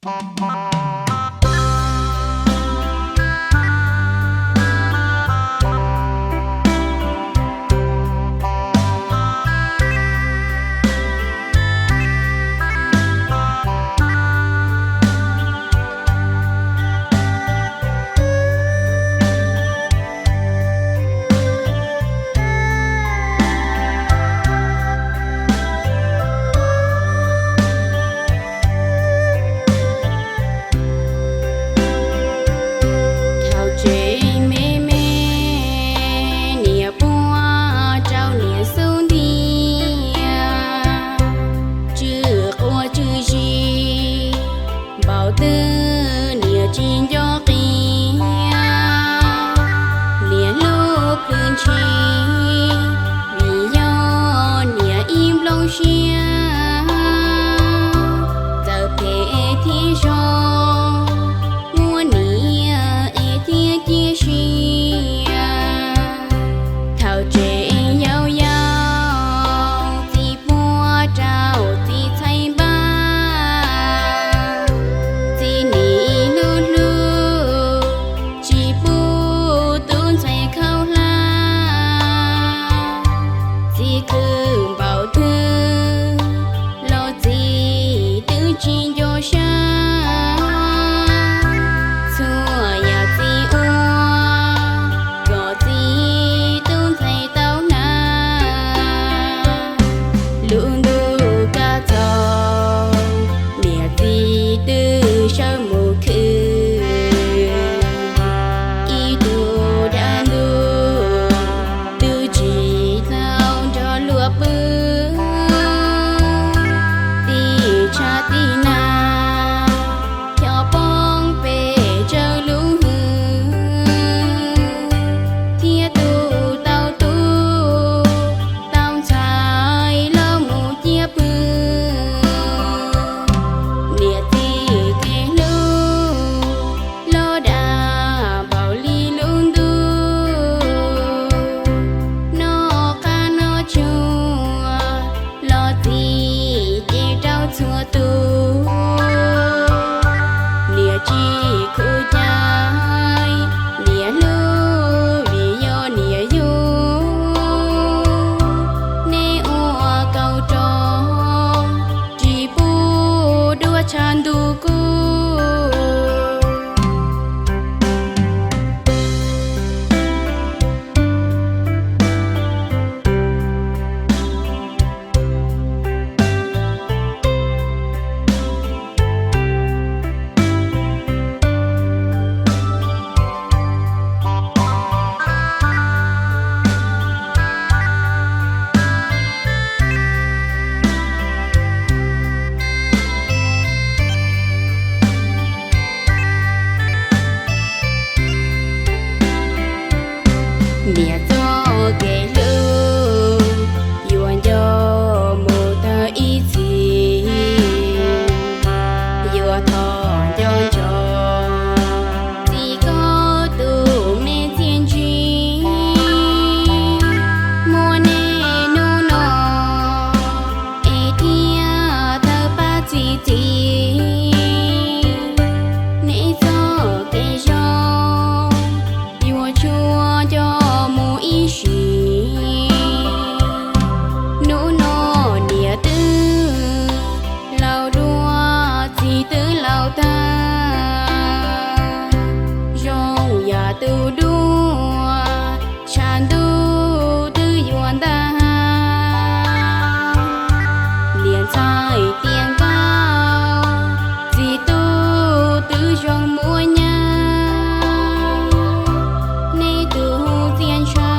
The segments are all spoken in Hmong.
Thaum tsev me me, niam puag rau niam xub ntiag, tsw quav tsw zis, npaum twg niam tsis nco qia. Niam hlub plhws ntshis, vim yog niam ib nplooj siab, txawm phem thiab zoo, muaj niam es thiaj ciaj sia. Thaum tsev yau yau, txiv puag rau txiv txhais npab, txiv nim hlub hlub, tsis pub tub ntxhais khaub hlab. Txiv khwv npaum twg los txiv twb tsis nco sab. Txhua yam txiv ua kom txiv tub ntxhais tau hnav. Lub ntuj kaj txaus, niam txiv twb sawv mus khwv. Ib tug dab ntub twb tsis tau nrog luag pw. Tib tshav tib nag, xyov poob pes tsawg lub hwv, thiab tu tau tub tau ntxhais los mus ciaj pw. Niam txiv kev hlub los dag npaum li lub ntuj, noj qab noj tsuag los txiv ces rau txhua tus. Niam tsis khuv cai, niam hlub vim yog niam yug. Nej ua kaus rog, tsis pub duab tshav ntuj kub. Niam txoj kev hlub yuav nco mus tag ib txhis, yuav thov nco ntsoov txiv koj tus me txiaj ntsig. Muaj nej hnub no es thiaj tawg pab txi txiv, nej txoj kev zoo yuav tshua nco mus ib sim. Hnub no niam twb laus dua, txiv twb laus tag, zoo yam tus duab tshav ntuj twb yuav ntag. Niam ntxhais tias nkauj, txiv tub twb zoo muaj nyab, nej tus txiaj ntsha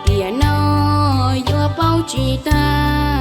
tiam no yuav paub tsis tag.